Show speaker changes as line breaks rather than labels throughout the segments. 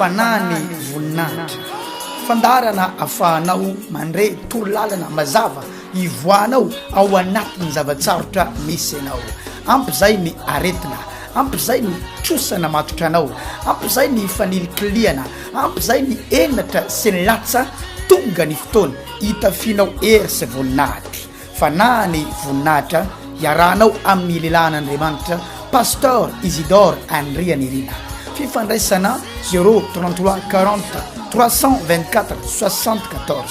Fanahy ny voninahitra. Fandaharana afahanao mandre torolalana mazava hivoahanao ao anatin'ny zava-tsarotra misy anao. Ampy izay ny aretina, ampy izay ny trosa namatotra anao, ampy izay ny fanilikilihana, ampy izay ny henatra sy ny latsa, tonga ny fotoana hitafianao hery sy voninahitra. Fanahy ny voninahitra iarahanao amin'ny lehilahin'Andriamanitra Pasteur Isidore Andrianirina. Fifandraisana 0 33 40 324 74.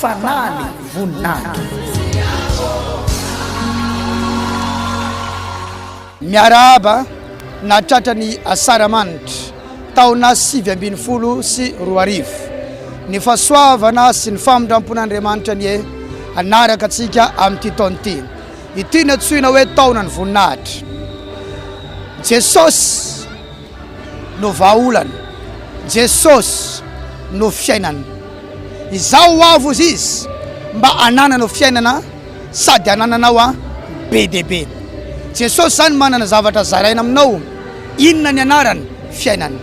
Fanahy ny voninahitra. Miarahaba nahatratra ny Asaramanitra taona 2019. Ny fahasoavana sy ny famindrampon'Andriamanitra anie hanaraka antsika amin'ity taona ity. Ity no antsoina hoe taonan'ny voninahitra. Jesosy no vahaolana, Jesosy no fiainana. Izaho ho avy hozy izy mba hanananao fiainana sady hanananao a be dia be. Jesosy zany manana zavatra zaraina aminao, inona ny anarany? Fiainana.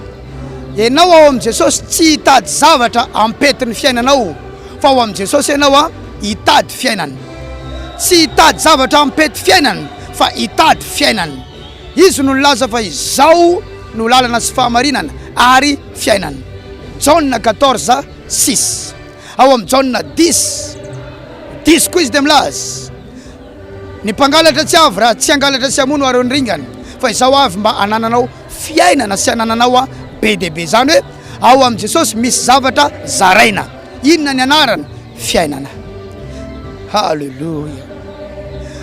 Ianao ao amin'i Jesosy tsy hitady zavatra hampety ny fiainanao fa ao amin'i Jesosy ianao a hitady fiainana. Tsy hitady zavatra hampety fiainana fa hitady fiainana. Izy no nilaza fa izao no lalana sy fahamarinana ary fiainana. Jaona 14, 6. Ao amin'ny Jaona 10, 10 koa izy dia milaza, Ny mpangalatra tsy avy raha tsy hangalatra sy hamono ary ny ringana, fa izaho avy mba hanananao fiainana sy hanananao be dia be. Izany hoe ao amin'i Jesosy misy zavatra zaraina. Inona ny anarany? Fiainana. Haleloia.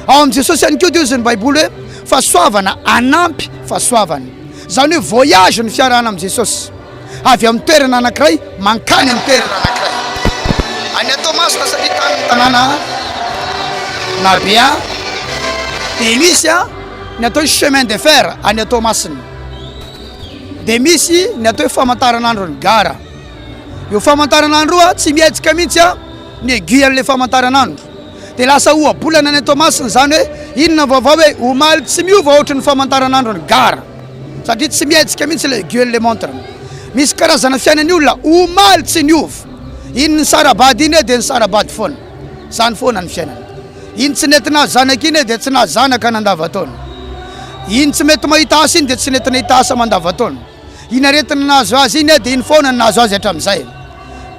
Ao amin'i Jesosy ihany koa dia hoy ny Baiboly hoe fahasoavana hanampy fahasoavana. Izany hoe voyage ny fiarahana amin'i Jesosy. Avy amin'ny toerana anankiray mankany amin'ny toerana anankiray. Any Toamasina satria tany ny tanàna nabe ahy dia misy ny atao hoe chemin de fer any Toamasina. Dia misy ny atao hoe famantaranandron'ny gara. Io famantaranandro io tsy mihetsika mihitsy ny aiguille an'ilay famantaranandro. Dia lasa ohabolana any Toamasina izany hoe inona ny vaovao hoe omaly tsy miova ohatry ny famantaranandron'ny gara. Satria tsy mihetsika mihitsy ilay aiguille le montre. Misy karazana fiainan'ny olona omaly tsy niova. Iny nisara-bady iny dia nisara-bady foana. Izany foana ny fiainana. Iny tsy nety nahazo zanaka iny dia tsy nahazo zanaka nandavan-taona. Iny tsy mety mahita asa iny dia tsy nety nahita asa mandavan-taona. Iny aretina nahazo azy iny dia iny foana no nahazo azy hatramin'izay.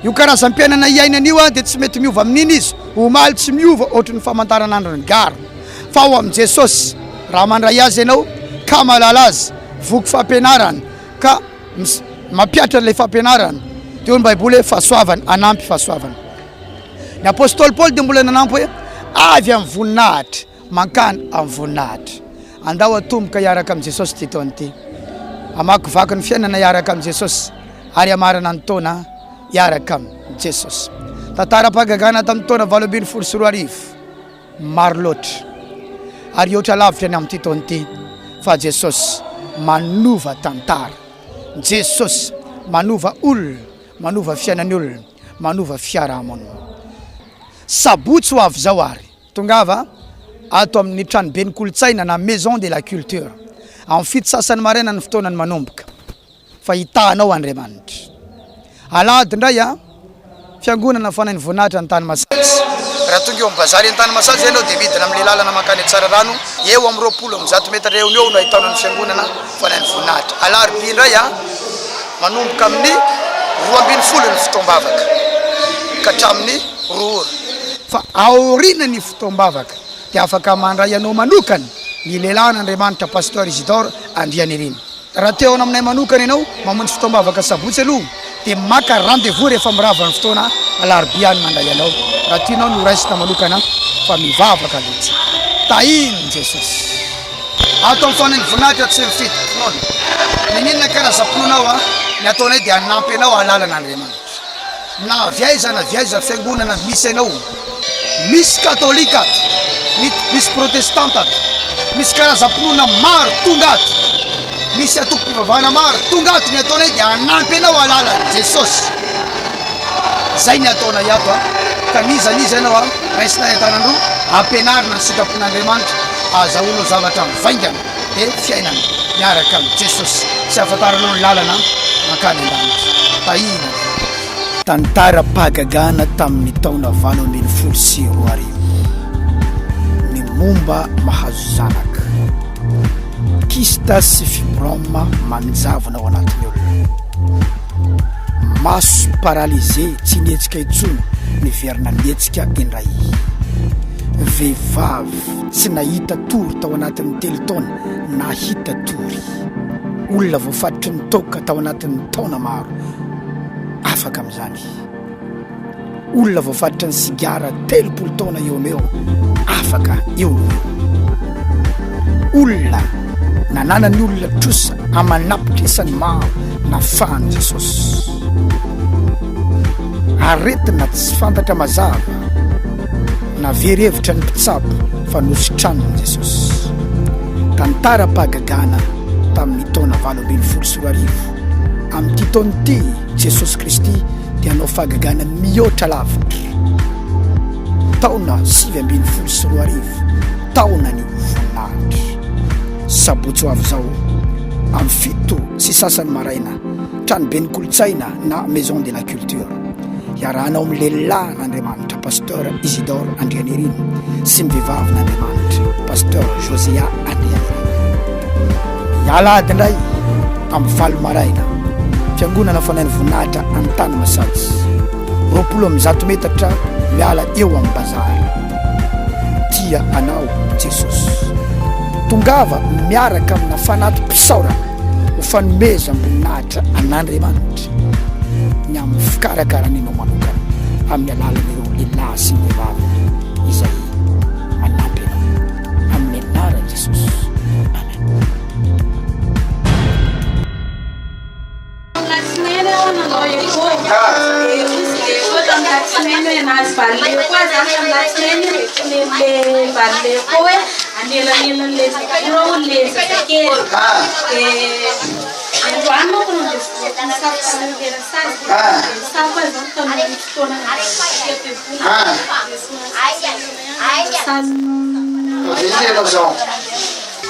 Io karazam-piainana iainana io dia tsy mety miova amin'iny izy. Omaly tsy miova ohatry ny famantaranandron'ny gara. Fa ao amin'i Jesosy, raha mandray Azy ianao ka mahalala Azy, voky fampianarana ka mampihatra an'ilay fampianarana, dia hoy ny Baiboly hoe fahasoavana hanampy fahasoavana. Ny apostoly Paoly dia mbola nanampy hoe avy amin'ny voninahitra mankany amin'ny voninahitra. Andao hatomboka hiaraka amin'i Jesosy ity taona ity. Hamakivaky ny fiainana hiaraka amin'i Jesosy ary hamarana ny taona hiaraka amin'i Jesosy. Tantaram-pahagagana tamin'ny taona 2018. Maro loatra ary hihoatra lavitra ny amin'ity taona ity fa Jesosy manova tantara. Jesosy manova olona, manova fiainan'ny olona, manova fiarahamonina. Sabotsy ho avy izao ary tongava ato amin'ny tranoben'ny kolontsaina na Maison de la culture amin'ny fito sasany maraina ny fotoana ny manomboka. Fa hitahanao Andriamanitra. Alahady indray a, fiangonana Fanahin'ny Voninahitra Antanimasaja. Raha tonga eo amin'ny bazary Antanimasaja ianao dia midina amin'ilay lalana mankany Tsararano, eo amin'ny 120 metatra eo no eo no ahitana ny fiangonana Fanahin'ny Voninahitra. Alarobia indray a, manomboka amin'ny 12 ny fotoam-bavaka ka hatramin'ny roa ora. Fa aorian'ny fotoam-bavaka dia afaka mandray anao manokana ny lehilahin'Andriamanitra Pasteur Isidore Andrianirina. Raha te haona aminay manokana ianao, mamonjy fotoam-bavaka sabotsy aloha dia maka rendez-vous rehefa mirava ny fotoana alarobia any mandray anao. Raha tianao ny ho raisina manokana fa mivavaka aloha tsika. Tahin'i Jesosy. Ato amin'ny fanen'ny voninahitra tsy mifidy finoana. N'inon'inona karazam-pinoanao a, ny ataonay dia hanampy anao hahalala an'Andriamanitra. Na avy aiza na avy aiza fiangonana misy anao, misy katolika ato, misy protestanta ato, misy karazam-pinoana maro tonga ato, misy antokom-pivavahana maro tonga ato, ny ataonay dia hanampy anao hahalala an'i Jesosy. Izay ny ataonay ato a, ka n'iza n'iza ianao a, raisinay an-tanan-droa, ampianarina ny sitrapon'Andriamanitra, ahazahoanao zavatra mivaingana. dia fiainana miaraka amin'i Jesosy sy ahafantaranao ny lalana mankany an-danitra. Tahina Andriamanitra. Tantaram-pahagagana tamin'ny taona 2018 ny momba mahazo zanaka. Kyste sy fibrome manjavona ao anatin'ny olona. Maso paralysé tsy nihetsika intsony niverina nihetsika indray. Vehivavy tsy nahita tory tao anatin'ny telo taona nahita tory. Olona voafatotry ny toaka tao anatin'ny taona maro afaka amin'izany. Olona voafatotry ny sigara 30 taona eo no eo afaka eo no eo. Olona nananan'ny olona trosa aman'apitrisany maro nafahan'i Jesosy. Aretina tsy fantatra mazava na very hevitra ny mpitsabo fa nositranin'i Jesosy. Tantaram-pahagagana tamin'ny taona 2018. Amin'ity taona ity, Jesosy Kristy dia hanao fahagagana mihoatra lavitra. Taona 2019, taonan'ny voninahitra. Sabotsy ho avy izao, amin'ny 7:30 maraina, Tranoben'ny Kolontsaina na Maison de la Culture. Iarahanao amin'ny lehilahin'Andriamanitra Pasteur Isidore Andrianirina sy ny vehivavin'Andriamanitra Pasteur Josea Andrianirina. Ny alahady indray amin'ny 8 maraina, Fiangonana Fanahin'ny Voninahitra Antanimasaja, 120 metatra miala eo amin'ny bazary. Tia anao Jesosy. Tongava miaraka amina fanati-pisaorana. ho fanomezam-boninahitra an'Andriamanitra ny amin'ny fikarakarana anao manokana amin'ny alalan'ireo lehilahy sy ny vehivavy izay manampy anao amin'ny anaran'i Jesosy. Amen.
Latsinainy aho nanao echo. Dia izy le echo tamin'ny latsinainy hoe nahazo valiny echo aho zany tamin'ny latsinainy. Le valiny echo hoe anelanelan'le zazakely hono le zazakely. Dia androany manko no ndeha nisafo tamin'ny le rasazy. Dia nisafo aho zany tamin'ny fotoana nandeha Dia somary sarotra ihany ny rasazy.
Velona ianao zao.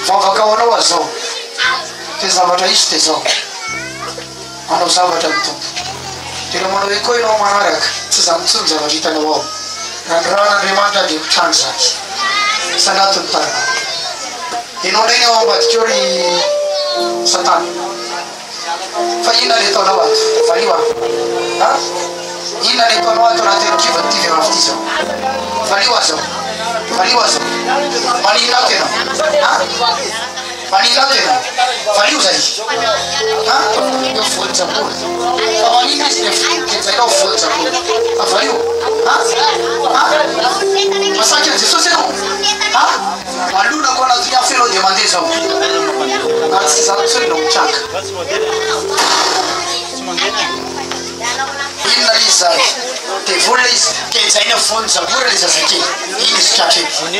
Vavaka ho anao aho zao. Dia zavatra hisy dia zao. Hanao zavatra ny Tompo. Dia raha manao echo ianao manaraka, tsy izany intsony ny zavatra hitanao ao. Raha ny ran'Andriamanitra dia mitranga izany. Sanato ny tananao. Ianao indray ny ao ambadika ao ry Satana. Fa inona ny ataonao ato? Valio aho. Ha? Inona ny ataonao ato anatin'ny kibon'ity vehivavy ity izao? Valio aho izao. Valio aho izao. Maninona ato ianao? Ha? Maninona ato ianao? Valio zay. Ha? Eo voan-jabory. Fa maninona izy nefa gejainao voan-jabory? Fa valio. Ha? Ha? Masaky an'i Jesosy ianao? Ha? Alonako anatin'ny afo ianao dia mandeha izao. Ary tsy izany intsony no mitranga. Inona ilay izy izany? Devoly ilay izy. Gejaina voan-jabory ilay zazakely. Iny izy tratra iny.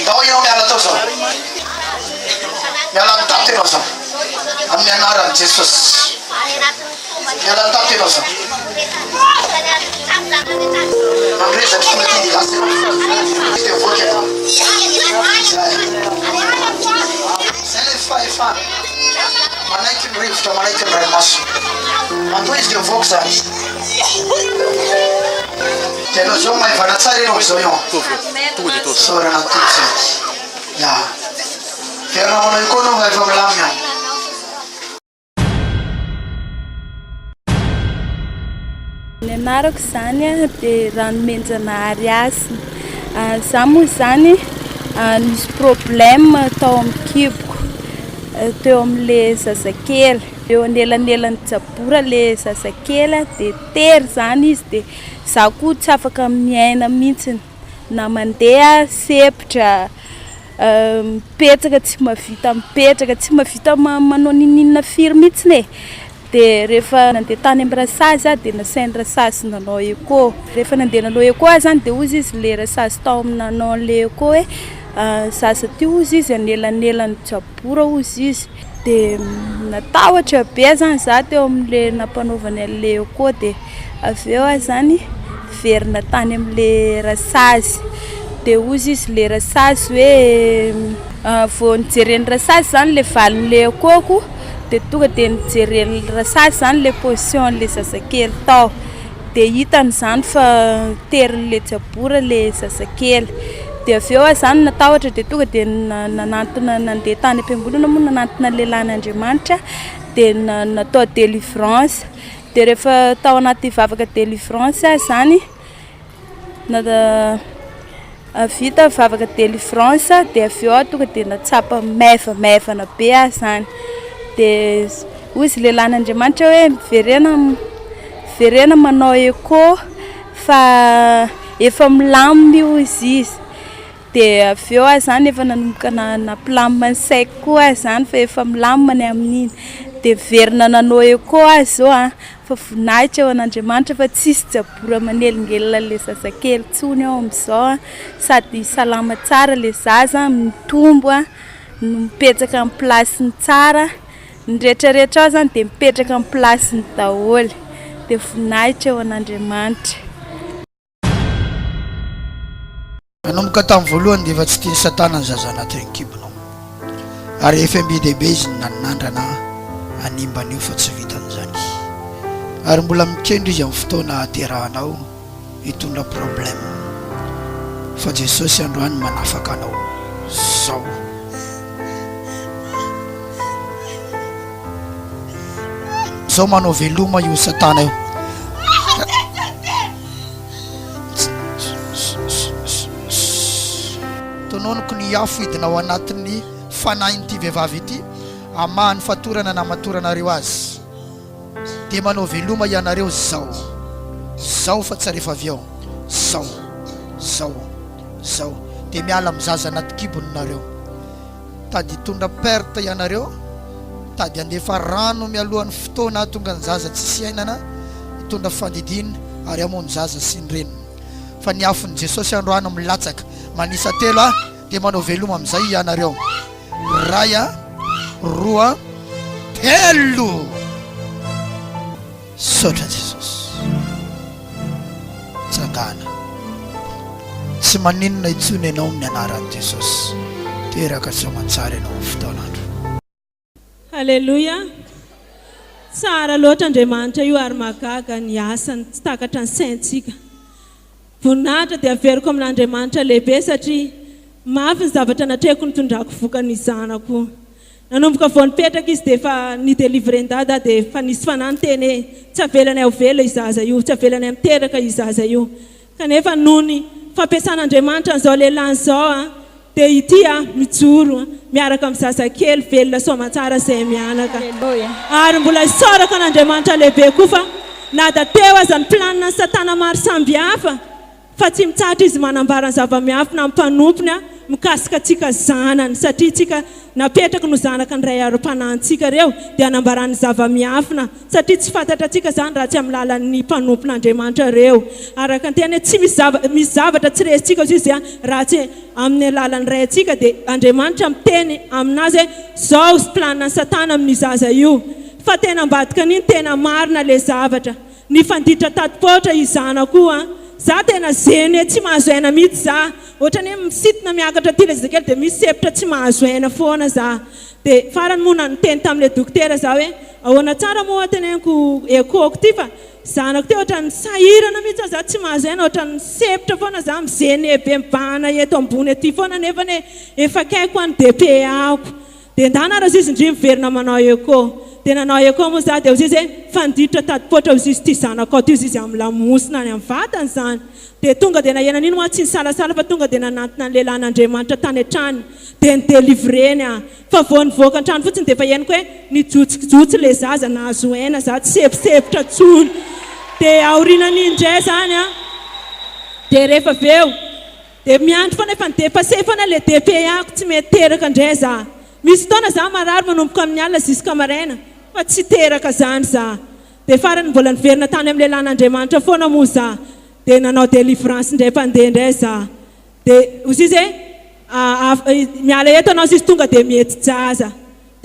Ndao ianao miala tao izao. Miala tato ianao zao. Amin'ny anaran'i Jesosy. Miala tato ianao zao. Mandrezaka tonga aty dia lasa ianao. Dia mivoaka ianao. Zay. Zay ilay fahefana. Manaiky ny rivotra, manaiky ny ranomasina. Mandoa izy dia mivoaka izany. Dia ianao zao maivana tsara ianao zao ianao. Isaorana ny Tompo zany. Ya. Verina manao io koa anao fa efa milamina any.
Ny anarako izany dia Ranomenjanahary Hasina. Izaho moa izany nisy problème tao amin'ny kiboko, teo amin'ilay zazakely. Eo anelanelan'ny jabora ilay zazakely dia tery izany izy dia izaho koa tsy afaka miaina mihitsy. Na mandeha sempotra, mipetraka tsy mahavita mipetraka, tsy mahavita manao n'inon'inona firy mihitsy e. Dia rehefa nandeha tany amin'ny rasazy aho dia nasain'ny rasazy nanao echo. Rehefa nandeha nanao echo aho izany dia hoy izy ilay rasazy tao amin'ny nanao an'ilay echo hoe zaza ity hozy izy anelanelan'ny jabora hozy izy. Dia natahotra be zany za teo amin'ilay nampanaovany an'ilay echo dia avy eo aho zany niverina tany amin'ilay rasazy dia hozy izy ilay rasazy hoe. Vao nijeren'i Rasazy izany ilay valin'ilay akohoko dia tonga dia nijeren'i Rasazy izany ilay position-n'ilay zazakely tao. Dia hitany izany fa terin'ilay jabora ilay zazakely. Dia avy eo aho izany natahotra dia tonga dia nanantona nandeha tany am-piangonana moa nanantona ny lehilahin'Andriamanitra dia natao délivrance. Dia rehefa tao anaty vavaka délivrance aho izany, Vita vavaka délivrance dia avy eo aho tonga dia nahatsapa maivamaivana be aho izany. Dia hoy izy lehilahin'Andriamanitra hoe miverena miverena manao écho fa efa milamina io hoy izy. Dia avy eo aho izany efa nanomboka nampilamina ny saiko koa aho izany fa efa milamina ny amin'iny. Dia niverina nanao écho aho izao an, fa voninahitra ho an'Andriamanitra fa tsisy jabora manelingelina an'ilay zazakely intsony ao amin'izao an, sady salama tsara ilay zaza, mitombo an, no mipetraka amin'ny place-ny tsara, ny rehetra rehetra ao izany dia mipetraka amin'ny place-ny daholo. Dia voninahitra ho an'Andriamanitra.
Nanomboka tamin'ny voalohany dia efa tsy tian'i Satana ny zaza anatin'ny kibonao. Ary efa be dia be izy no nanandrana hanimba an'io fa tsy vitany izany. Ary mbola mikendry izy amin'ny fotoana hahaterahanao hitondra problème. Fa Jesosy androany manafaka anao zao. Zao manao veloma io Satana io. Tononiko ny afo hidina ao anatin'ny fanahin'ity vehivavy ity hamaha ny fatorana namatoranareo azy. Dia manao veloma ianareo zao. Zao fa tsy rehefa avy eo. Zao. Zao. Zao. Dia miala amin'ny zaza anaty kibony nareo. Tady hitondra perte ianareo, tady handefa rano mialohan'ny fotoana hahatonga ny zaza tsisy iainana, hitondra fandidiana ary hamono zaza sy ny reniny. Fa ny afon'i Jesosy androany milatsaka. Manisa telo aho dia manao veloma amin'izay ianareo. Iray a, roa, telo! Misaotra Jesosy. Tsangana. Tsy maninona intsony ianao amin'ny anaran'i Jesosy. Teraka tsy aman-tsara ianao amin'ny fotoan'andro.
Haleloia! Tsara loatra Andriamanitra io ary mahagaga ny asany tsy takatra ny saintsika. Voninahitra dia averiko amin'Andriamanitra lehibe satria mafy ny zavatra natrehiko nitondrako vokany ny zanako. Nanomboka vao nipetraka izy dia efa ni-delivrer-n-dada aho dia efa nisy fanahy niteny hoe tsy avelanay ho velona io zaza io, tsy avelanay miteraka io zaza io. Kanefa noho ny fampiasan'Andriamanitra an'izao lehilahy izao an, dia ity aho mijoro miaraka amin'ny zazakely velona soamantsara izay mianaka. Ary mbola isaorako an'Andriamanitra lehibe koa fa na da teo aza ny planina-n'i Satana maro sambihafa, Fa tsy mitsahatra Izy manambara ny zava-miafina amin'ny mpanompony mikasika antsika zanany, satria isika napetraky no zanaka ny Ray ara-panahintsika ireo, dia anambarany ny zava-miafina, satria tsy fantatra antsika izany raha tsy amin'ny lalan'ny mpanompon'Andriamanitra ireo. Araka ny teny hoe tsy misy zava, misy zavatra tsy resintsika hoy Izy raha tsy amin'ny alalan'ny Ray antsika, dia Andriamanitra miteny aminazy hoe zao planina ny satana amin'io zaza io, fa tena ambadika an'iny tena marina ilay zavatra. Nifanditra tati-paotra i zanako a! Za tena gene tsy mahazo aina mitsy za! Ohatrany hoe misintona miakatra aty le zazakely de misy sepotra tsy mahazo aina foana za! De farany moa niteny tamle dokotera za hoe ahoana tsara moa teneniko echo-ko ty fa zanako ty ohatrany sahirana mitsy aho za tsy mahazo aina ohatrany misepotra foana za mi-gene be mibahana eto ambony aty foana nefany efa akaiko any DPA-ko Dia ndana ary ozizy ndry miverina manao echo. Dia nanao echo moa za dia ozizy hoe fandiditra tadi-poatra ozizy ity zanakao ity ozizy amin'ny lamosina any amin'ny vatany izany. Dia tonga dia naheno an'iny moa aho tsy nisalasala fa tonga dia nanantona ny lehilahin'Andriamanitra tany an-tranony. Dia ni-delivreny aho. Fa vao nivoaka an-trano fotsiny dia efa henoko hoe nijotsokijotso ilay zaza, nahazo aina za, tsy seposepotra intsony. Dia aorianan'iny indray izany an, dia rehefa avy eo, Dia miandry foana efa ni-depasser foana le DPA-ko tsy mety teraka indray za. Misy fotoana za marary manomboka amin'ny alina jusqu'à maraina fa tsy teraka zany za. Dia farany mbola niverina tany amin'ny lehilahin'Andriamanitra foana moa za. Dia nanao délivrance indray mpandeha indray za. Dia hozy izy hoe miala eto anao hozy izy tonga dia mety jaza.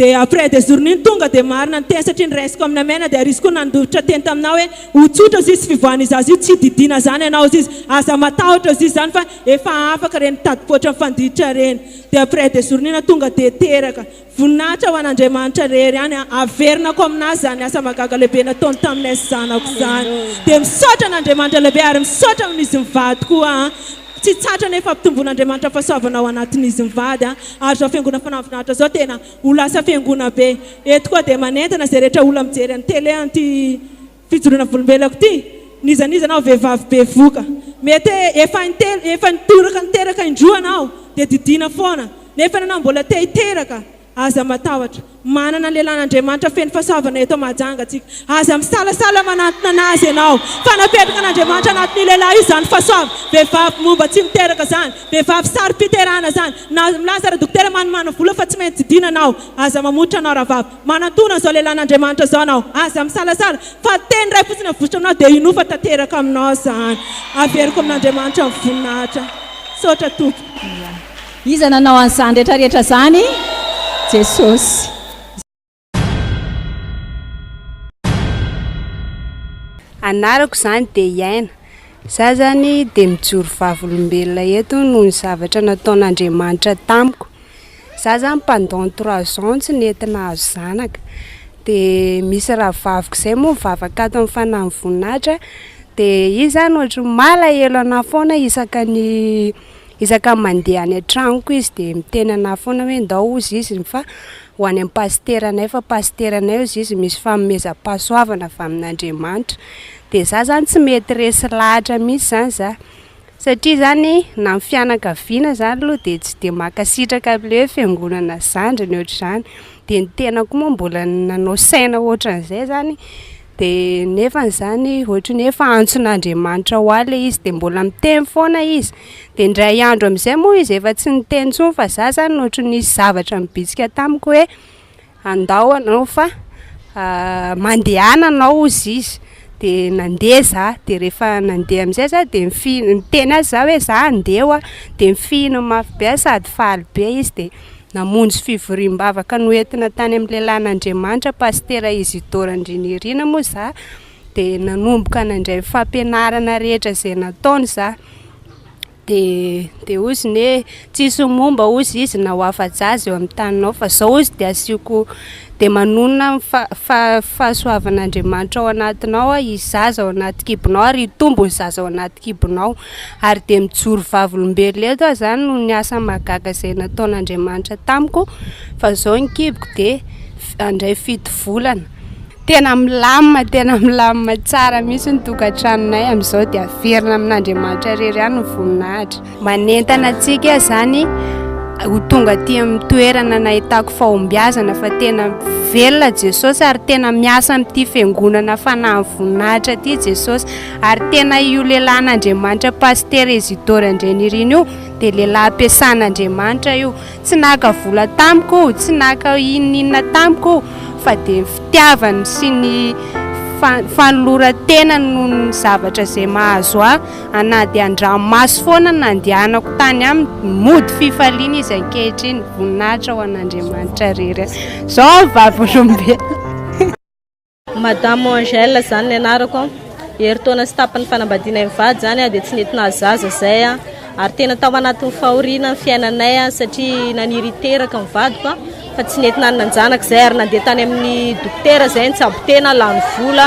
Dia après des journée iny tonga dia marina ny teny satria noraisiko amin'ny amen dia ary izy koa nandovitra teny taminah hoe ho tsotra ozy izy fivoahan'io zaza io tsy didiana zany ianao ozy izy aza matahotra ozy izy zany fa efa afaka ireny tadipoatra mifandiditra ireny dia après des journée iny tonga dia teraka voninahitra ho an'Andriamanitra rery ihany a averinako aminazy zany asa mahagaga lehibe nataony taminay sy zanako zany dia misaotra an'Andriamanitra lehibe ary misaotra amin'izy mivady koa a Tsy tsatra anefa ampitomboan'Andriamanitra fahasoavana ao anatin'izy mivady a! Ary izao fiangonana Fanavinaritra izao tena ho lasa fiangona be. Eto koa dia manentana izay rehetra olona mijery an'ny télé an'ity fijoroana volombelako ity, n'iza n'iza anao vehivavy bevoka. Mety hoe efa intelo, efa nitoraka niteraka indroa anao dia didiana foana, nefa ianao mbola te hiteraka. Aza matahotra. Manana ny lehilahin'Andriamanitra feno fahasoavana eto Mahajanga tsika. Aza misalasala manantona an'azy ianao. Fa napetraka an'Andriamanitra anatin'io lehilahy io izany fahasoavana. Vehivavy momba tsy miteraka izany. Vehivavy saro-piterahana izany. Na milaza ra-dokotera manomana vola fa tsy maintsy didiana anao. Aza mamotra anao rahavavy. Manantona an'izao lehilahin'Andriamanitra izao anao. Aza misalasala. Fa teny iray fotsiny avosotra aminao dia inoa fa tanteraka aminao izany. Averiko amin'Andriamanitra ny voninahitra. Misaotra Tompoko.
Iza nanao an'izany rehetra rehetra izany? Jesosy.
Anarako izany dia Iaina. Za zany dia mijoro vavolombelona eto noho ny zavatra nataon'Andriamanitra tamiko. Za zany pendant trois ans tsy nety nahazo zanaka. Dia misy rahavaviko izay moa mivavaka ato amin'ny Fanahy Voninahitra dia izy zany ohatry ny malahelo anahy foana isaka ny Isaka ny mandeha any an-tranoko izy dia miteny anah foana hoe ndao hozy izy fa ho any amin'ny pasiteranay fa pasiteranay hozy izy misy fanomezam-pahasoavana avy amin'Andriamanitra. Dia za zany tsy mety resy lahatra mihitsy zany za satria zany na ny fianakaviana zany aloha dia tsy dia mankasitraka an'ilay hoe fiangonana zandriny ohatr'izany, dia ny tenako moa mbola nanao saina ohatran'izay zany. De nefany zany ohatry ny hoe efa antson'Andriamanitra ho ahy le izy de mbola miteny foana izy, de indray andro am'zay moa izy efa tsy niteny intsony fa za zany ohatry ny nisy zavatra nibitsika tamiko hoe andao anao fa mandehana anao hozy izy, de nandeha za, de rehefa nandeha am'zay za de nifi- niteny azy za hoe za andeha hoa, de nifihina mafy be aho sady faly be izy de Namonjy fivoriam-bavaka noentina tany amin'ny lehilahin'Andriamanitra Pasitera Isidore Andrianirina moa za dia nanomboka nandray ny fampianarana rehetra izay nataony za. Dia dia hozy ny hoe tsisy momba hozy izy na ho afa-jaza eo amin'ny taninao fa zao hozy dia asiako dia manonona ny fa- fa- fahasoavan'Andriamanitra ao anatinao aho, hisy zaza ao anaty kibonao ary hitombo ny zaza ao anaty kibonao. Ary dia mijoro vavolombelona eto aho izany noho ny asa mahagaga izay nataon'Andriamanitra tamiko fa izao ny kiboko dia handray fito volana. Tena milamina, tena milamina tsara mihitsy ny tokantranonay amin'izao dia averina amin'Andriamanitra irery ihany ny voninahitra. Manentana antsika izany ho tonga aty amin'ny toerana nahitako fahombiazana fa tena velona Jesosy ary tena miasa amin'ity fiangonana Fanahin'ny Voninahitra ity Jesosy. Ary tena io lehilahin'Andriamanitra Pasitera Isidore Andrianirina io dia lehilahy ampiasan'Andriamanitra io. Tsy naka vola tamiko io, tsy naka inon'inona tamiko io, fa dia ny fitiavany sy ny fanoloran-tenany noho ny zavatra izay mahazo ahy, na dia an-dranomaso foana no nandehanako tany aminy, mody fifaliana izy ankehitriny, voninahitra ho an'Andriamanitra irery. Izao aho vavolombelona.
Madame Angèle zany ny anarako. Herintaona sy tapany fanambadianay mivady zany dia tsy nety nahazo zaza zay ary tena tao anatin'ny fahoriana ny fiainanay satria naniry hiteraka ny vadiko fa tsy nety nanan-janaka zay ary nandeha tany amin'ny dokotera zay nitsabo tena lany vola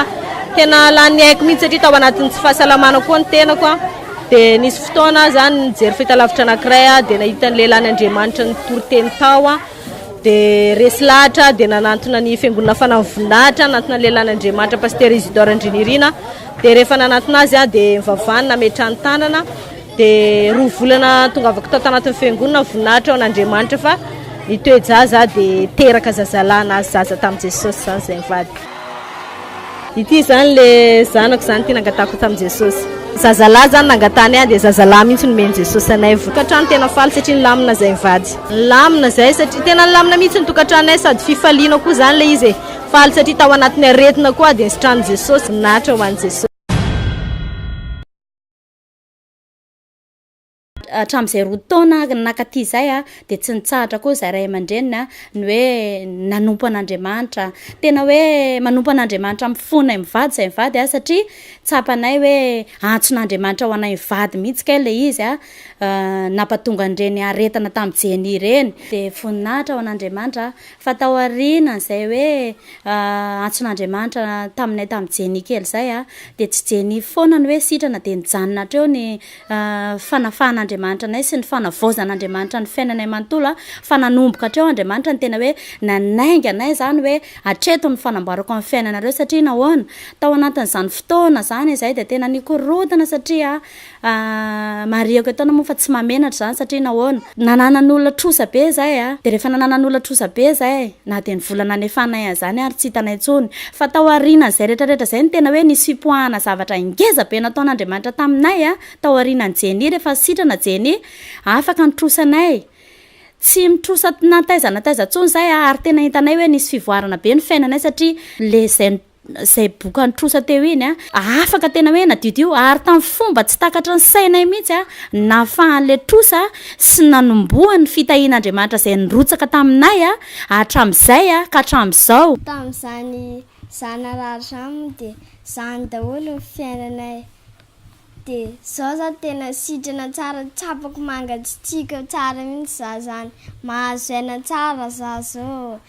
tena lany aiko mihitsy satria tao anatin'ny tsy fahasalamana koa ny tenako dia nisy fotoana zany nijery fahitalavitra anankiray aho dia nahita ny lehilahin'Andriamanitra nitory teny tao Dia resy lahatra aho dia nanantona ny Fiangonana Fanahy Voninahitra, nanantona ny lehilahin'Andriamanitra Pasitera Isidore Andrianirina. Dia rehefa nanantona azy aho dia nivavahany nametrahany tanana. Dia roa volana tongavako tao tanatin'ny fiangonana, voninahitra ho an'Andriamanitra fa nitoe-jaza aho dia teraka zazalahy nahazo zaza tamin'i Jesosy izany izay mivady. Ity izany le zanako izany ity nangatahako tamin'i Jesosy. Zazalahy izany nangatahany ahy dia zazalahy mihitsy nomen'i Jesosy anay. Vokatra tena faly satria nilamina izay mivady. Nilamina izay satria tena nilamina mihitsy ny tokantranonay sady fifaliana koa izany ilay izy e. Faly satria tao anatin'ny aretina koa aho dia nisitranin'i Jesosy. Voninahitra ho an'i Jesosy.
hatramin'izay 2 taona nankaty izay dia tsy nitsahatra koa izahay ray aman-dreniny ny hoe nanompo an'Andriamanitra. Tena hoe manompo an'Andriamanitra amin'ny fonay mivady izahay mivady satria tsapanay hoe antson'Andriamanitra ho anay mivady mihitsy kay ilay izy nampatonga an'ireny aretina tamin'i Jenny ireny. Dia voninahitra ho an'Andriamanitra fa tao aorianan'izay hoe antson'Andriamanitra taminay tamin'i Jenny kely izay dia tsy Jenny foana no hoe sitrana dia nijanona hatreo ny fanafahan'Andriamanitra anay sy ny fanavaozan'Andriamanitra ny fiainanay manontolo fa nanomboka hatreo Andriamanitra no tena hoe nanainga anay izany hoe hatreto ny fanamboarako ny fiainanareo satria nahoana? Tao anatin'izany fotoana izany izahay dia tena nikorontana satria Marihako etoana moa fa tsy mahamenatra izany satria nahoana? Nananan'olona trosa be izahay a! Dia rehefa nananan'olona trosa be izahay, na dia ny vola nanefanay an'izany ary tsy hitanay intsony. Fa tao aorianan'izay rehetrarehetra izay no tena hoe nisy fipoahana zavatra ngeza be nataon'Andriamanitra taminay a! Tao aorianan'i Jenny, rehefa sitrana Jenny, afaka ny trosanay. Tsy mitrosa na taiza na taiza intsony izahay a! Ary tena hitanay hoe nisy fivoarana be ny fiainanay satria le izay izay boka nitrosa teo iny a, afaka tena hoe nadiodio ary tamin'ny fomba tsy takatry ny sainay mihitsy a, nahafahan'ilay trosa sy nanombohany ny fitahian'Andriamanitra izay nirotsaka taminay a, hatramin'izay a, ka hatramin'izao.
Tamin'izany za narary zany moa dia zany daholo ny fiainanay dia zao za tena sitrana tsara tsapako mangatsitsiaka tsara mihitsy za zany, mahazo aina tsara za zao.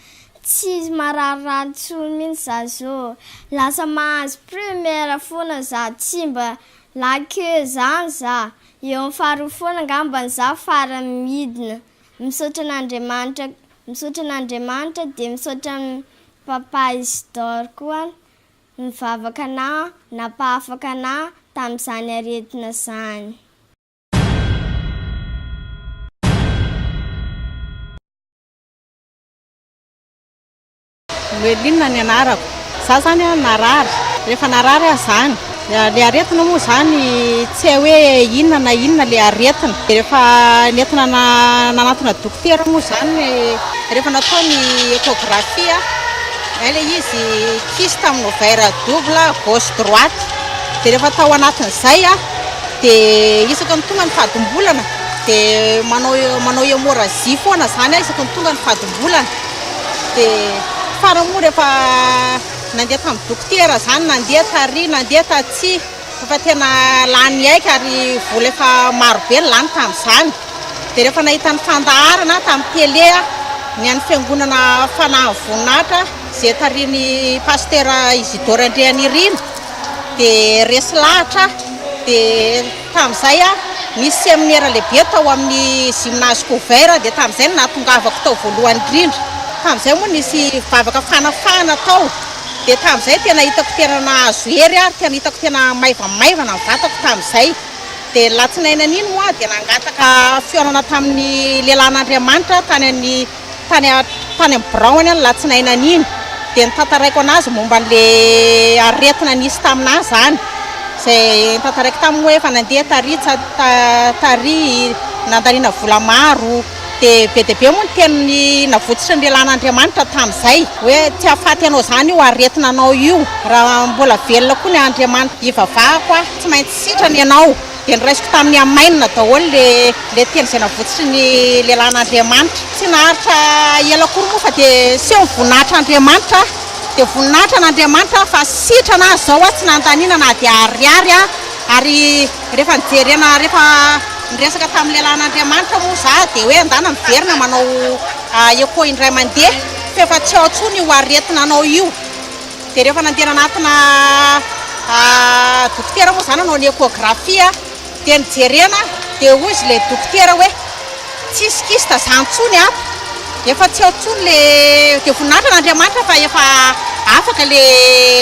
Tsy mararirary intsony mintsy za zao, lasa mahazo première foana za, tsy mba la queue zany za, eo amin'ny faharoa foana angambany za farany midina, misaotra an'Andriamanitra misaotra an'Andriamanitra dia misaotra an'i Papa Isidore koa nivavaka anah nampahafaka anah tamin'izany aretina zany.
Noeline ny anarako. Za zany a narary. Rehefa narary aho zany, le aretina moa zany tsy hay hoe inona na inona le aretina. De rehefa nentina nanantona dokotera moa zany, rehefa natao ny échographie, hay le izy kyste amin'ny ovaire double gauche droite. De rehefa tao anatin'izay a, de isaky ny tonga ny fadimbolana de manao manao hémorragie foana zany aho isaky ny tonga ny fadimbolana. Dia farany moa rehefa nandeha tamin'ny dokotera izany, nandeha tary, nandeha tatsy, efa tena lany aika ary vola efa maro be ny lany tamin'izany. Dia rehefa nahita ny fandaharana tamin'ny télé aho, ny an'ny fiangonana Fanahin'ny Voninahitra izay tarihin'ny Pasitera Isidore Andrianirina, dia resy lahatra aho. Dia Tamin'izay aho, nisy seminera lehibe tao amin'ny gymnase couvert dia tamin'izay no nahatongavako tao voalohany indrindra. Tamin'izay moa nisy vavaka fanafahana tao dia tamin'izay tena hitako tena nahazo hery ary tena hitako tena maivamaivana ny vatako tamin'izay. Dia ny latsinainy an'iny moa dia nangataka fihaonana tamin'ny lehilahin'Andriamanitra tany amin'ny tany tany amin'ny biraony aho ny latsinainy an'iny dia notantaraiko an'azy momba an'le aretina nisy tamin'ahy izany, izay notantaraiko taminy hoe efa nandeha tary tary nandaniana vola maro, dia be dia be moa ny teny navotsotry ny lehilahin'Andriamanitra tamin'izay hoe tsy hahafaty anao izany io aretina anao io, raha mbola velona koa ny Andriamanitra hivavahako aho tsy maintsy sitrana ianao. Dia noraisiko tamin'ny Amen daholo le le teny izay navotsotry ny lehilahin'Andriamanitra. Tsy naharitra ela akory moa fa dia seho ny voninahitr'Andriamanitra aho. Dia voninahitra an'Andriamanitra fa sitrana aho izao aho tsy nandaniana na dia ariary aho. Ary rehefa nijerena rehefa niresaka tamin'ny lehilahin'Andriamanitra moa izaho dia hoe andana miverina manao echo indray mandeha fa efa tsy ao intsony io aretina anao io. Dia rehefa nandeha nanatona dokotera moa za nanao ny échographie dia nijerena dia hoy izy ilay dokotera hoe tsisy kyste zany intsony ato, efa tsy ao intsony le, dia voninahitra an'Andriamanitra fa efa afaka le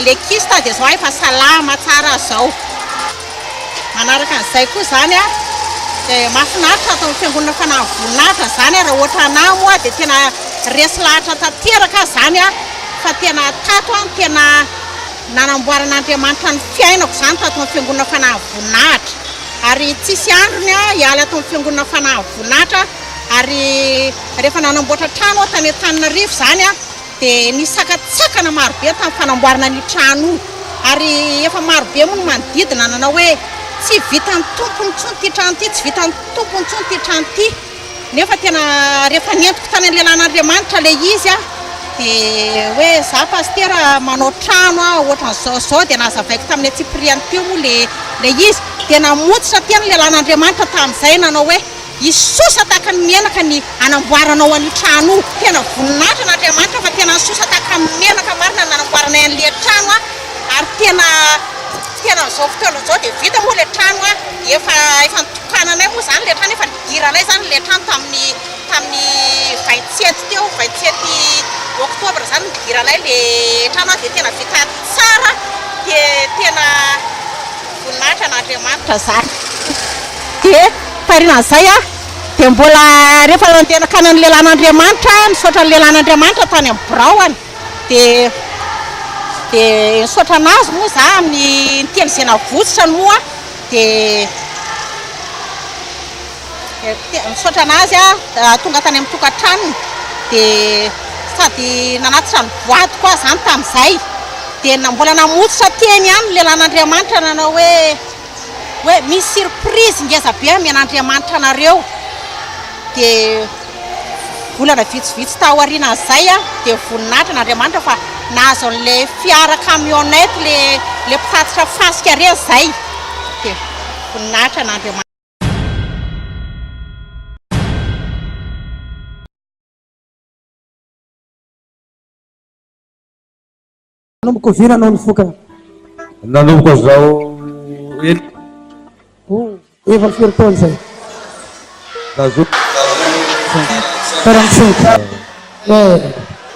le kyste dia zao efa salama tsara zao. Manaraka an'izay koa izany a, dia mahafinaritra ato amin'ny fiangonana Fanahy Voninahitra izany a, raha ohatra anah moa dia tena resy lahatra tanteraka aho izany a, fa tena tato aho no tena nanamboaran'Andriamanitra ny fiainako izany tato amin'ny fiangonana Fanahy Voninahitra, ary tsisy androny aho hiala ato amin'ny fiangonana Fanahy Voninahitra, ary rehefa nanamboatra trano aho tany Antananarivo izany a, Dia nisy sakantsakana marobe tamin'ny fanamboarana an'io trano io. Ary efa marobe moa ny manodidina nanao hoe Tsy vitan'ny tompony intsony ity trano ity, tsy vitan'ny tompony intsony ity trano ity. Nefa tena rehefa nentiko tany amin'ny lehilahin'Andriamanitra ilay izy aho dia hoe za pasitera manao trano aho ohatran'izao izao dia nazavaiko tamin'ny antsipiriany teo moa ilay ilay izy dia namotsitra teny ny lehilahin'Andriamanitra tamin'izay nanao hoe hisosa tahaka ny menaka ny hanamboaranao an'io trano io. Tena voninahitra an'Andriamanitra fa tena nisosa tahaka ny menaka marina ny nanamboaranay an'ilay trano ary tena tena amin'izao fotoana izao dia vita moa ilay trano efa efa nitokananay moa izany ilay trano efa nidiranay izany ilay trano tamin'ny tamin'ny vingt sept teo, vingt sept octobre izany nidiranay ilay trano dia tena vita tsara dia tena voninahitra an'Andriamanitra izany. Dia taorian'izay aho dia mbola rehefa nandeha nankany amin'ny lehilahin'Andriamanitra aho, nisaotra ny lehilahin'Andriamanitra tany amin'ny biraony dia dia nisaotra an'azy moa za amin'ny niteny izay navotsitra moa dia nisaotra an'azy aho tonga tany amin'ny tokantranony dia sady nanatitra ny voadiko aho izany tamin'izay dia mbola namotsitra teny ihany ny lehilahin'Andriamanitra nanao hoe hoe misy surprise ngeza be amen'Andriamanitra anareo dia volana vitsivitsy taorianan'izay dia voninahitra an'Andriamanitra fa nahazo an'ilay fiara camionnette le le mpitatitra fasika ireny izay dia voninahitra an'Andriamanitra.
Nanomboka oviana anao nifoka?
Nanomboka zao ela.
Oh, efa firy taona izay?
Nazo.
45. Eh,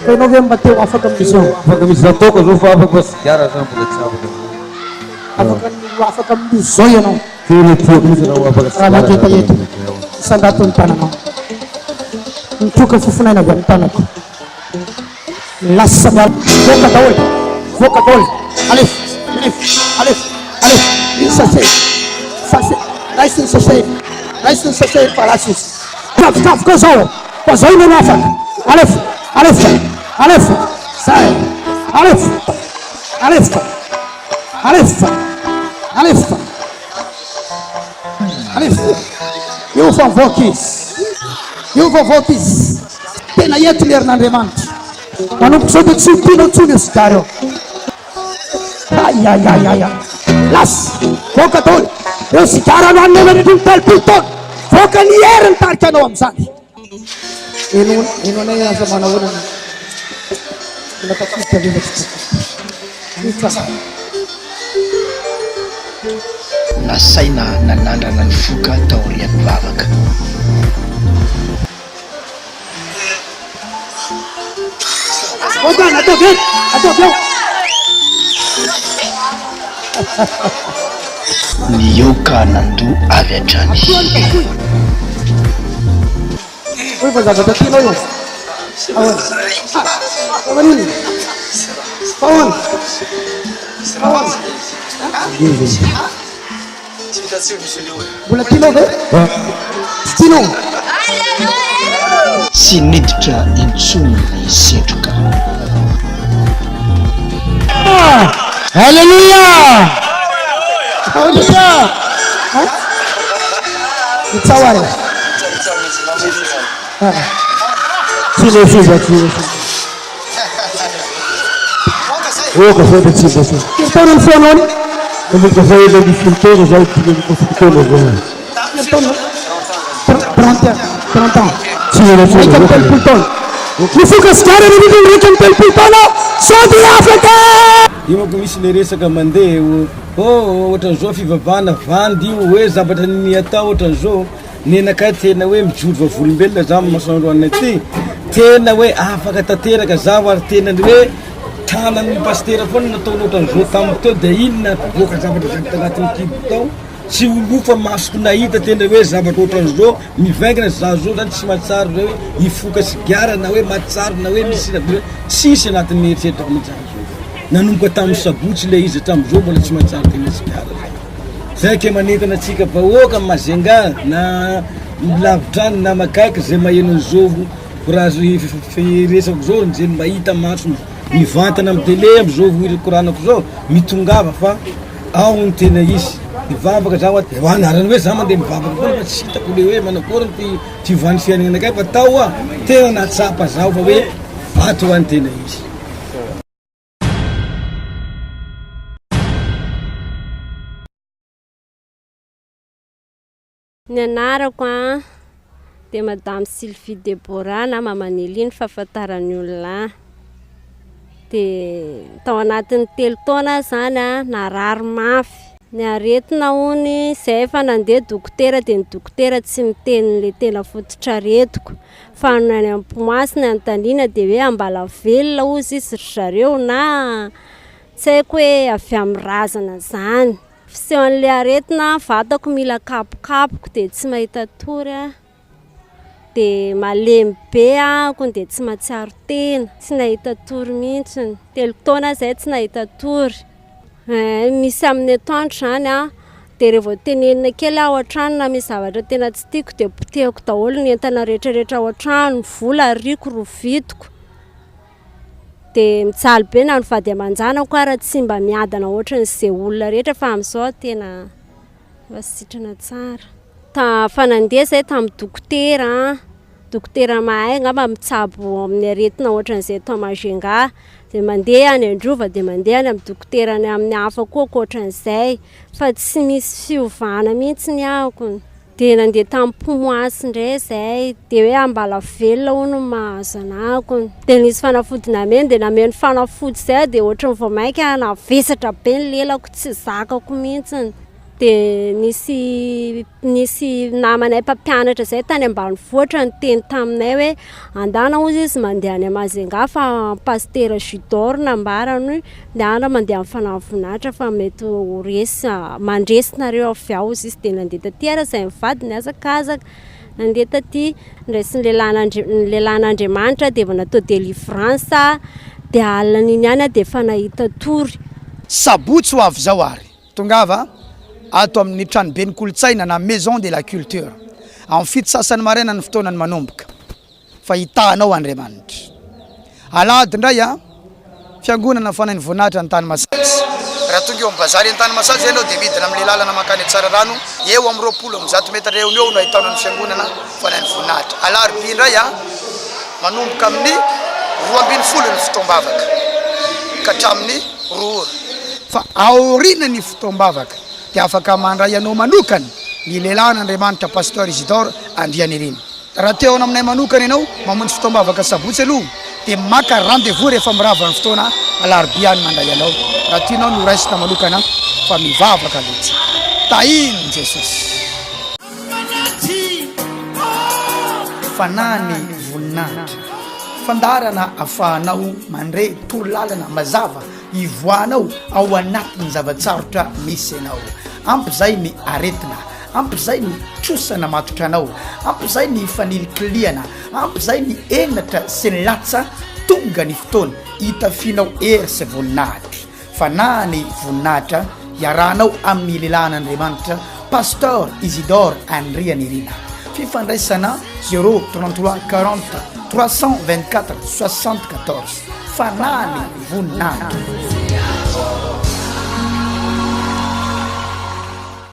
fa ianao ve mba te ho afaka amin'izao?
Afaka misy zatoka zao fa afaka fa sigara zany mbola tsy afaka.
Afaka ny ho afaka amin'izao ianao.
Tena tiako mihitsy raha ho afaka
Raha
sigara
maketa
zany.
eto, sandato ny tananao. Mitroka fofonaina avy amin'ny tanako. Lasa miala. Voaka daholo. Voaka daholo. Alefa. Alefa. Alefa. Alefa. Iny sachet. Sachet. Raiso ny sachet. Raiso ny sachet fa lasa izy. Kavokavoka zao. Fa zao no afaka. Alefa. Alefa. Alefa. Zay. Alefa. Alefa. Alefa. Alefa. Alefa. Io fa mivoaka izy. Io fa mivoaka izy. Tena eto ny herin'Andriamanitra. Manomboka izao dia tsy ho tianao intsony io sigara io. Ay ay ay ay ay. Lasa. Voaka daholo. Ireo sigara nohaninao nandritry ny 30 taona. Voaka ny hery nitarika anao amin'izany. Heno heno anay aza manahoana ny mbola tafiditra ve fa tsy tafiditra. Hitsara.
Nasaina nanandrana nifoka taorian'ny vavaka.
Otan, ataovy eo, ataovy eo.
Nihoaka nandoa avy hatrany.
Hoy fa zavatra tianao io. Ahoana? Fa maninona? Fa ahoana? Fa ahoana? Mbola tianao ve? Tsy tianao?
Tsy niditra intsony ny setroka.
Alléluia! Alléluia! Mitsao ary.
Tsy lefy izy, tsy lefy. Oka zay dia tsy lefy.
Firy taona ny foanao any?
Nanomboka zay 11 taona zao, 15 taona zao.
Firy taona? 30 30 ans.
Tsy lefy.
31 taona. Nifoka sigara nandritra ny 31 taona sao dia afaka!
Io manko misy le resaka mandeha oh ohatran'izao fivavahana vandy io hoe zavatra niniana atao ohatran'izao. Nenakay tena hoe mijoro vavolombelona za amin'ny masoandro anay ty, tena hoe afaka tanteraka zaho ary tena ny hoe tanan'ny pasitera foana nataony ohatran'izao tamiko teo dia iny nampivoaka zavatra avy tanatin'ny kiboko tao, tsy ho lofa masoko nahita tena hoe zavatra ohatran'izao mivaingana za zao zany tsy mahatsiaro zay hoe hifoka sigara na hoe mahatsiaro na hoe misy tsisy anatin'ny eritreritrako mihitsy zany zao, nanomboka tamin'ny sabotsy ilay izy hatramin'izao mbola tsy mahatsiaro tena sigara za. Zay ke manentana antsika vahoaka Majunga na lavitra any na makaiky zay maheno an'izao courage firesako zao zay mahita maso mivantana am tele amzao koranako zao mitongava fa ao ny tena izy. Nivavaka zaho a, de anarany hoe za mandeha mivavaka foana fa tsy hitako le hoe manakory ty fiovan'ny fiainanakay fa tao a tena nahatsapa zaho fa hoe ato ho any tena izy.
Ny anarako an dia Madame Sylvie Deborah na Mama Nelly ny fahafantaran'ny olona ahy. Dia tao anatin'ny telo taona aho izany an, narary mafy. Ny aretina hono izay efa nandeha dokotera dia ny dokotera tsy miteny ilay tena fototr'aretiko. Fa ny any am-pomasy ny anontaniana dia hoe ambalavelona hozy izy ry zareo na tsy haiko hoe avy amin'ny razana izany. Fisehon'ilay aretina, vatako mila kapokapoka dia tsy mahita tory aho, dia malemy be aho dia tsy mahatsiaro tena, tsy nahita tory mihitsy, telo taona aho izay tsy nahita tory, misy amin'ny atoandro izany aho dia rehefa vao tenenina kely aho ao an-trano na misy zavatra tena tsy tiako dia potehiko daholo ny entana rehetra rehetra ao an-trano, vola ariako, rovitiko. Dia mijaly be na ny vady aman-janako ara tsy mba miadana ohatran'izay olona rehetra fa amin'izao aho tena efa sitrana tsara. Ta- fa nandeha izahay tamin'ny dokotera an, dokotera mahay angamba mitsabo amin'ny aretina ohatran'izay eto Majunga, dia mandeha any Androva dia mandeha any amin'ny dokotera any amin'ny hafa koa ankoatran'izay fa tsy misy fiovana mihitsy ny ahako. Dia nandeha tamin'ny Pomoasy indray izahay, dia hoe Ambalavelona hono no mahazo anahako. Dia nisy fanafody nameno, dia nameno fanafody izay aho dia ohatran'ny vao mainka navesatra be ny lelako, tsy zakako mihitsy. Dia nisy nisy namanay mpampianatra izay tany ambanivohitra niteny taminay hoe andana hozy izy mandeha any Majunga fa pasitera Judor nambarany hoe Miala mandeha amin'ny fanahy voninahitra fa mety ho resy, mandresy nareo avy ao izy dia nandeha taty ary izay mivady nihazakazaka nandeha taty, niraisin'ny lehilahin'Andri- ny lehilahin'Andriamanitra dia vao natao délivrance dia alina an'iny ihany aho dia efa nahita tory.
Sabotsy ho avy izao ary tongava ato amin'ny tranoben'ny kolontsaina na Maison de la culture amin'ny fito sasany maraina ny fotoana ny manomboka. fa hitahanao Andriamanitra. Alahady indray a, Fiangonana Fanahin'ny Voninahitra Antanimasaja. Raha tonga eo amin'ny bazary Antanimasaja ianao dia midina amin'ilay lalana mankany Tsararano, eo amin'ny 120 metatra eo no eo no ahitana ny Fiangonana Fanahin'ny Voninahitra. Alarobia indray a, manomboka amin'ny 12 ny fotoam-bavaka ka hatramin'ny roa ora. Fa aorian'ny fotoam-bavaka dia afaka mandray anao manokana ny lehilahin'Andriamanitra Pasteur Isidore Andrianirina. Raha te haona aminay manokana ianao, mamonjy fotoam-bavaka sabotsy aloha dia maka rendez-vous rehefa mirava ny fotoana alarobia any mandray anao. Raha tianao ny ho raisina manokana fa mivavaka aloha tsika. Tahin'i Jesosy. Fanahy ny voninahitra. Fandaharana afahanao mandre torolalana mazava hivoahanao ao anatin'ny zava-tsarotra misy anao. Ampy izay ny aretina. Ampy izay ny trosa namatotra anao, ampy izay ny fanilikilihana, ampy izay ny henatra sy ny latsa, tonga ny fotoana hitafianao hery sy voninahitra. Fanahy ny voninahitra hiarahanao amin'ny lehilahin'Andriamanitra Pasteur Isidore Andrianirina. Fifandraisana 0 33 40 324 74. Fanahy ny voninahitra.